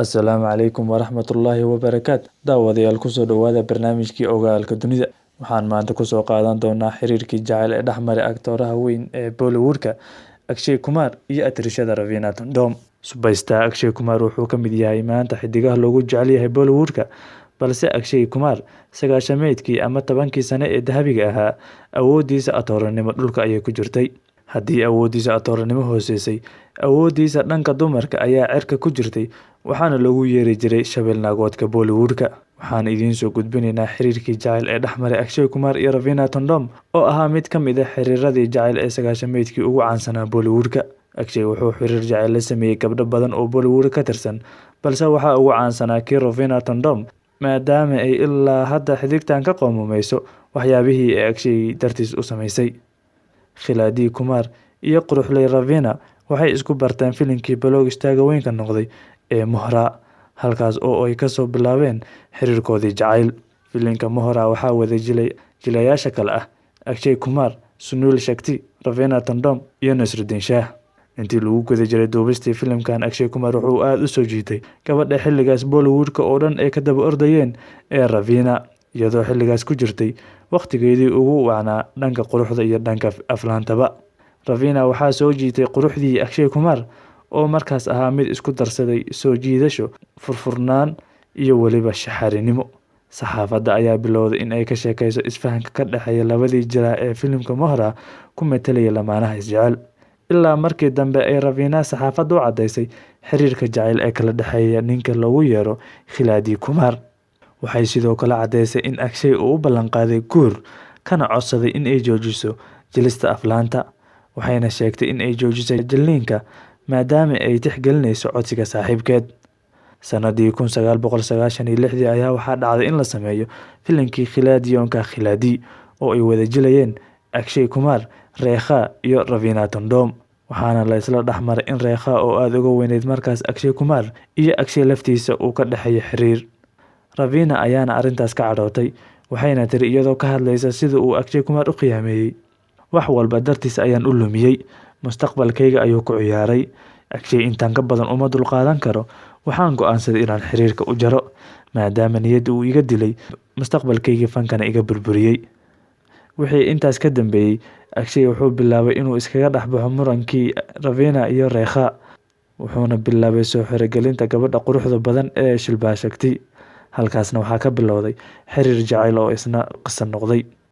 Assalaamu calaykum waraxmatullaahi wabarakaatu. Daawadayaal, kusoo dhawaada barnaamijkii Ogaalka Dunida. Waxaan maanta kusoo qaadan doonaa xiriirkii jacayl ee dhexmaray aktooraha weyn ee Bollywood-ka Akshay Kumar iyo atirishada Raveena Tandon. Superstar Akshay Kumar wuxuu ka mid yahay maanta xiddigaha loogu jecel yahay Bollywood-ka, balse Akshay Kumar 90-meedkii ama 10-kii sane ee dahabiga ahaa, awoodiisa atooranimo dhulka ayay ku jirtay. Haddii awoodiisa atooranimo hooseysay, awoodiisa dhanka dumarka ayaa cirka ku jirtay, waxaana loogu yeeri jiray shabeel naagoodka Bollywood-ka. Waxaan idiin soo gudbinaynaa xiriirkii jacayl ee dhexmaray Akshay Kumar iyo Raveena Tandon, oo ahaa mid ka mid ah xiriiradii jacayl ee 90-meedkii ugu caansanaa Bollywood-ka. Akshay wuxuu xiriir jacayl la sameeyay gabdho badan oo Bollywood ka tirsan, balse waxaa ugu caansanaa kii Raveena Tandon, maadaama ay ilaa hadda xiddigtan ka qoomameyso waxyaabihii ay Akshay dartiis u sameysay. Khiladi Kumar iyo quruxley Raveena waxay isku barteen filimkii blockbuster-ka weynka noqday ee Mohra, halkaas oo ay kasoo bilaabeen xiriirkoodii jacayl. Filimka Mohra waxaa wada jilay jilayaasha kale ah Akshay Kumar, Sunil Shetty, Raveena Tandon iyo Naseeruddin Shah. Intii lagu guda jiray duubistii filimkan, Akshay Kumar wuxuu aad u soo jiitay gabadha xilligaas Bollywood-ka oo dhan ay ka daba ordayeen ee Raveena, iyadoo xilligaas ku jirtay waqtigeedii ugu wacnaa dhanka quruxda iyo dhanka aflaantaba. Raveena waxaa soo jiitay quruxdii Akshay Kumar, oo markaas ahaa mid isku darsaday soo jiidasho, furfurnaan iyo weliba shaxarinimo. Saxaafadda ayaa bilowday in ay ka sheekeyso isfahanka ka dhexeeya labadii jilaa ee filimka Mohra ku metelayay lamaanaha isjecel, ilaa markii dambe ay Raveena saxaafadda u caddeysay xiriirka jacayl ee kala dhexeeya ninka loogu yeero Khiladi Kumar. Waxay sidoo kale caddeysay in Akshay uu u ballanqaaday guur, kana codsaday in ay joojiso jilista aflaanta, waxayna sheegtay in ay joojisay jilliinka maadaama ay tixgelinayso codsiga saaxiibkeed. Sanadii 1996-dii ayaa waxaa dhacday in la sameeyo filimkii Khiladiyon Ka Khiladi, oo ay wada jilayeen Akshay Kumar, Rekha iyo Raveena Tandon. Waxaana la isla dhexmaray in Rekha, oo aad uga weyneyd markaas Akshay Kumar, iyo Akshay laftiisa uu ka dhexeeyo xiriir. Raveena ayaana arrintaas ka cadhootay, waxayna tiri iyadoo ka hadlaysa sida uu Akshay Kumar u khiyaameeyay: "Wax walba dartiis ayaan u lumiyay, mustaqbalkayga ayuu ku ciyaaray. Akshay intaan ka badan uma dulqaadan karo, waxaan go'aansaday inaan xiriirka u jaro, maadaama niyadda uu iga dilay, mustaqbalkaygii fankana iga burburiyay." Wixii intaas ka dambeeyay, Akshay wuxuu bilaabay inuu iskaga dhex baxo murankii Raveena iyo Rekha, wuxuuna bilaabay soo xirigelinta gabadha quruxda badan ee Shilpa Shetty. Halkaasna waxaa ka bilowday xiriir jacayl oo isna qiso noqday.